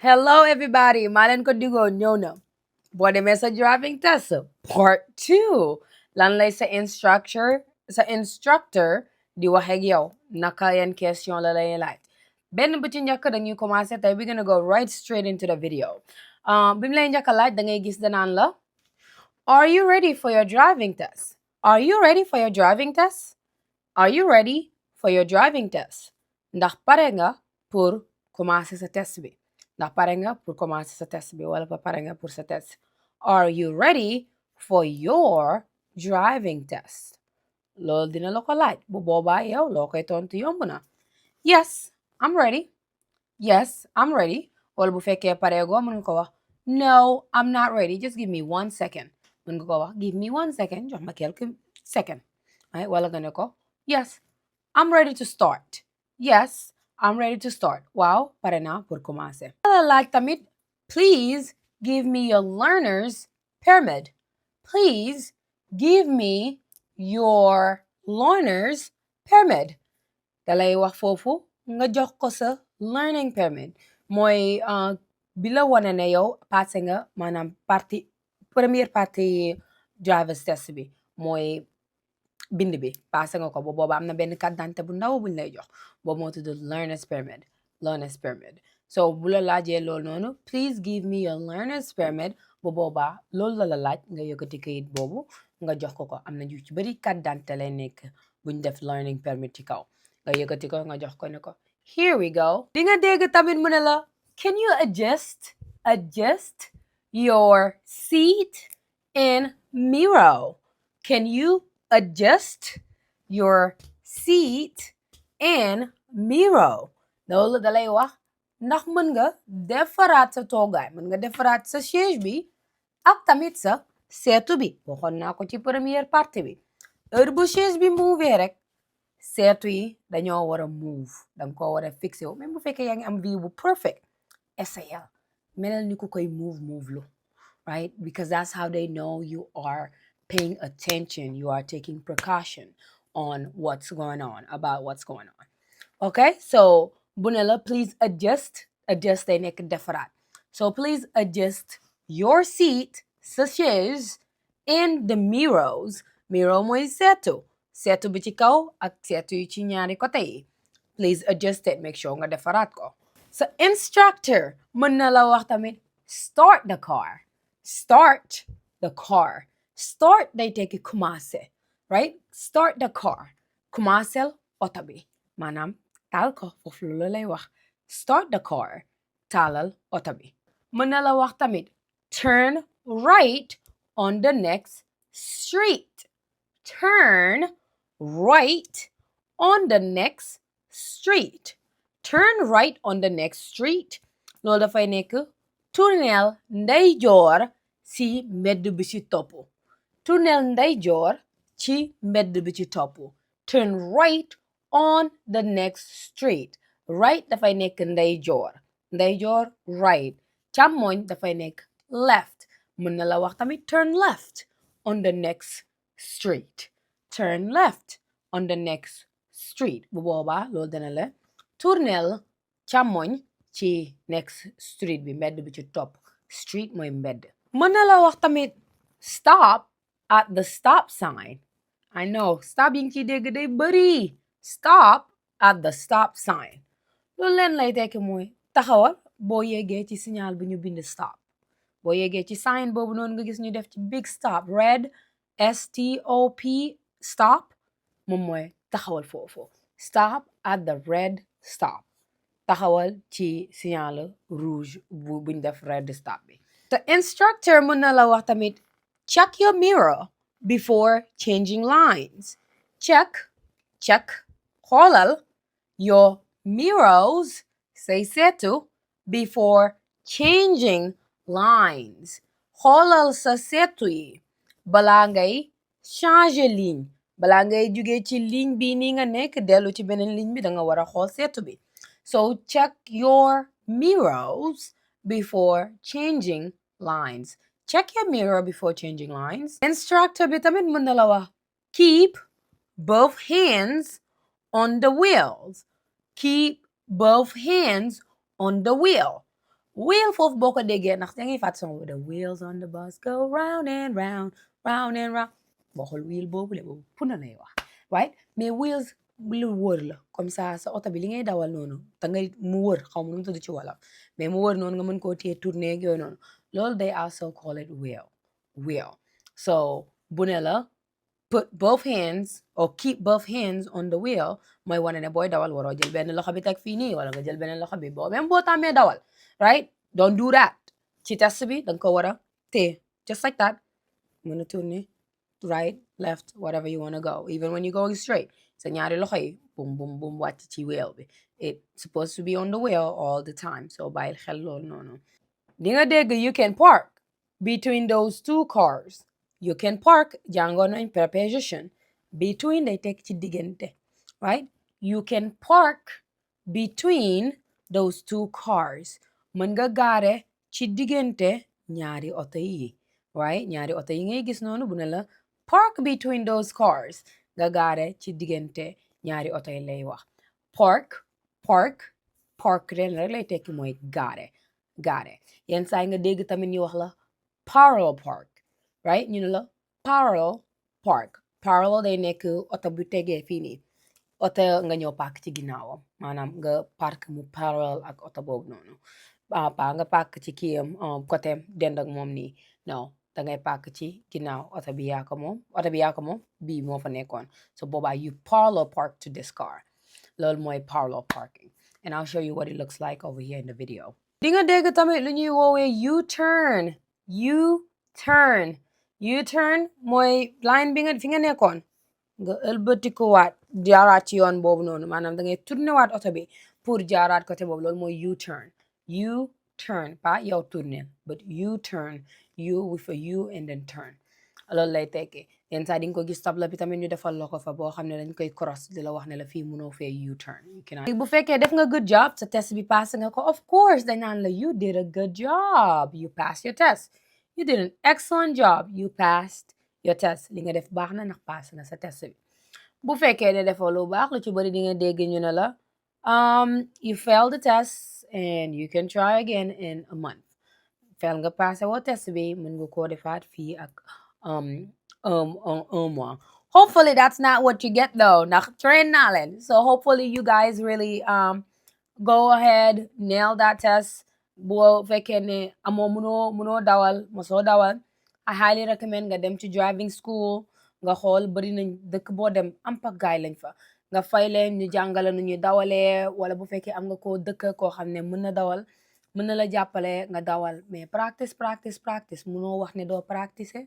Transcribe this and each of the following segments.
Hello everybody, Malen ko digo ñëw na. Boo demee sa driving test part 2 lan lay sa instructor di wax ak yow naka yan question la lay laaj. Benn bu ci njëkk dañuy commencé tey we're gonna go right straight into the video. Bi mu lay njëkk a laaj da ngay gis danaan la are you ready for your driving test? Are you ready for your driving test? Are you ready for your driving test? Ndax pare nga pour commencer sa test bi. Ndax pare nga pour commencer sa test bi wala pare nga pour sa test. Are you ready for your driving test? Loolu dina la ko laaj bu boobaa yow loo koy tontu yomb na. Yes, I'm ready. Yes, I'm ready. Wala bu fekkee pareegoo mën nga ko wax no, I'm not ready. Just give me 1 second. Mën nga ko wax give me 1 second. Jox ma quelques seconds. Wala nga ne ko yes, I'm ready to start. Yes, I'm ready to start. Waaw, pare naa pour commencer. Laaj tamit, please give me your learner's permit. Please give me your learner's permit. Dalay wax foofu nga jox ko sa learning permit. Mooy bila wane ne yow passé nga maanaam première partie driver's test bi mooy bind bi passé nga ko bu booba am na benn carte d'identité bu ndaw buñ lay jox boobu moo tudd learner's permit so bu la laajee loolu noonu please give me your learner's permit bu booba loolu la laaj nga yëkkati kayit boobu nga jox ko am na ju ci bari carte d'identité lay nekk buñ def learning permit ci kaw nga yëkkati ko nga jox ko ne ko here we go di nga dégg tamit mu ne la can you adjust your seat and mirror? Can you adjust your seat and mirror? Loolu dalay wax ndax mën nga defaraat sa toogaay mën nga defaraat sa siège bi ak tamit sa seetu bi waxoon naa ko ci première partie bi heure bu siège bi move rek seetu yi dañoo war a move danga ko war a fixé wu même bu fekkee yaa ngi am view bu perfect essayal melal ni ku koy move lu right because that's how they know you are paying attention, you are taking precaution on what's going on, about what's going on. Okay, so bunela, please adjust day nekk defaraat. So please adjust your seat, such as in the mirrors. Mirror mooy seetu bi ci kaw ak seetu yi ci ñaari côté yi. Please adjust it, make sure nga defaraat ko. So instructor mën na la wax tamit start the car. Start the car. Start day tekki commencé, right? Start the car. Commencel oto bi maanaam taal ko foofu lu lay wax. Start the car. Taalal oto bi. Mën na la wax tamit turn right on the next street. Turn right on the next street. Turn right on the next street. Loolu dafay nekk tournel ndeyjoor ci mbedd bi ci topp. Tournel ndeyjoor ci mbedd bi ci topp. Turn right on the next street. Right dafay nekk ndeyjoor. Ndeyjoor right. Càmmoñ dafay nekk left. Mën na la wax tamit turn left on the next street. Turn left on the next street. Bu boobaa loolu dana la tournel càmmoñ ci next street bi mbedd bi ci topp. Street mooy mbedd. Mën na la wax tamit stop at the stop sign. I know stop yi ngi ciy dégg day bari. Stop at the stop sign. Loolu leen lay tekki mooy taxawal boo yeggee ci signal bu ñu bind stop. Boo yeggee ci sign boobu noonu nga gis ñu def ci big stop red STOP stop moom mooy taxawal foofu. Stop at the red stop. Taxawal ci signal rouge buñ def red stop bi. The instructor mën na la wax tamit check your mirror before changing lines. Check, xoolal your mirrors, say seetu, before changing lines. Xoolal sa seetu yi balaa ngay changer ligne. Balaa ngay jugee ci ligne bi ni nga nekk dellu ci beneen ligne bi danga war a xool seetu bi. So check your mirrors before changing lines. Check your mirror before changing lines. Instructor bi tamit mën na la wax keep both hands on the wheels. Keep both hands on the wheel. wheel foofu boo ko déggee ndax da ngay fàtt song the wheels on the bus go round and round round and round boo xool wheel boobu le boobu puna lay wax right mais wheels lu wër la comme ça sa oto bi li ngay dawal noonu da ngay mu wër xaw ma nu mu tudd ci wolof mais mu wër noonu nga mën koo téye tourner ak yooyu noonu loolu they also call it wheel so bu ne la put both hands or keep both hands on the wheel mooy wane ne booy dawal waroo jël benn loxo bi teg fii nii wala nga jël beneen loxo bi boo même boo tàmmee dawal right don't do that ci test bi danga ko war a téye just like that mën a tourner right left whatever you want to go even when you're going straight sa ñaari loxo yi boom boom boom wàcc ci wheel bi it's supposed to be on the wheel all the time so bàyyil xel loolu noonu di nga dégg you can park between those two cars you can park jàngoon nañ preposition between day teg ci diggante right you can park between those two cars mën nga gaare ci diggante ñaari oto yi right ñaari oto yi ngay gis noonu bu ne la park between those cars nga gaare ci diggante ñaari oto yi lay wax park ren rek lay tekki mooy gaare yenn saa yi nga dégg tamit ñu wax la parallel park right ñu ne la parallel day nekk oto bu tegee fii nii oto nga ñëw park ci ginnaawam maanaam nga park mu parallel ak oto boobu noonu pa nga park ci kiyam côté dend ak moom nii non dangay park ci ginnaaw oto bi yaa ko moom bii moo fa nekkoon so boobaa you parallel park to this car loolu mooy parallel parking and I'll show you what it looks like over here in the video di nga dégg tamit lu ñuy woowee U-turn mooy line bi nga fi nga nekkoon nga ëlbatikuwaat jaaraat ci yoon boobu noonu maanaam da ngay tourné waat oto bi pour jaaraat côté boobu loolu mooy U-turn pas yow tourné but U-turn you with a U and then turn loolu lay tekki yenn saa di nga ko gis tabla bi tamit ñu defal la ko fa boo xam ne dañ koy cross di la wax ne la fii mënoo fee U-turn bu fekkee def nga good job sa test bi passé nga ko of course dañ naan la you did a good job you passed your test you did an excellent job you passed your test li nga def baax na ndax passé na sa test bi bu fekkee ne defoo lu baax lu ci bari di nga dégg ñu ne la you failed the test and you can try again in a month fail nga passé woo test bi mën nga koo defaat fii ak un mois hopefully that's not what you get though ndax train naa leen so hopefully you guys really go ahead nail that test boo fekkee ne amoo mënoo dawal mosoo dawal I highly recommend nga dem ci driving school nga xool bari nañ dëkk boo dem am pa gaay lañ fa nga fay leen ñu jàngale nu ñuy dawalee wala bu fekkee am nga koo dëkk koo xam ne mën na dawal mën na la jàppale nga dawal mais practice mënoo wax ne doo practice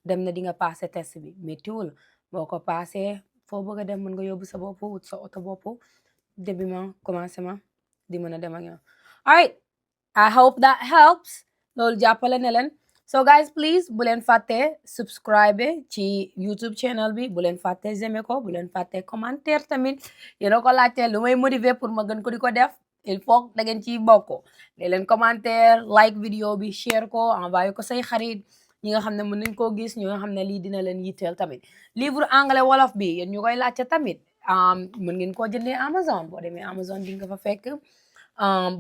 dem na di nga passé test bi méttiwul boo ko passé foo bëgg a dem mën nga yóbbu sa bopp wut sa oto bopp début commencement di mën a dem ak yow all right I hope that helps loolu jàppale ne leen so guys please bu leen fàtte subscribe ci YouTube channel bi bu leen fàtte j'aime ko bu leen fàtte commentaire tamit yéena ko laajte lu may motiver pour ma gën ko di ko def il faut da ngeen ciy bokk de leen commentaire like vidéo bi share ko envoyé ko say xarit ñi nga xam ne mën nañ koo gis ñi nga xam ne lii dina leen yitteel tamit livre anglais wolof bi yéen ñu koy laajte tamit mën ngeen koo jëndee Amazon boo demee Amazon di nga fa fekk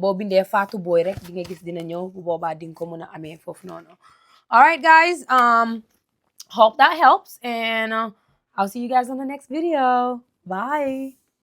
boo bindee Fatou Boy rek di nga gis dina ñëw bu boobaa di nga ko mën a amee foofu noonu all right guys hope that helps and I'll see you guys on the next video bye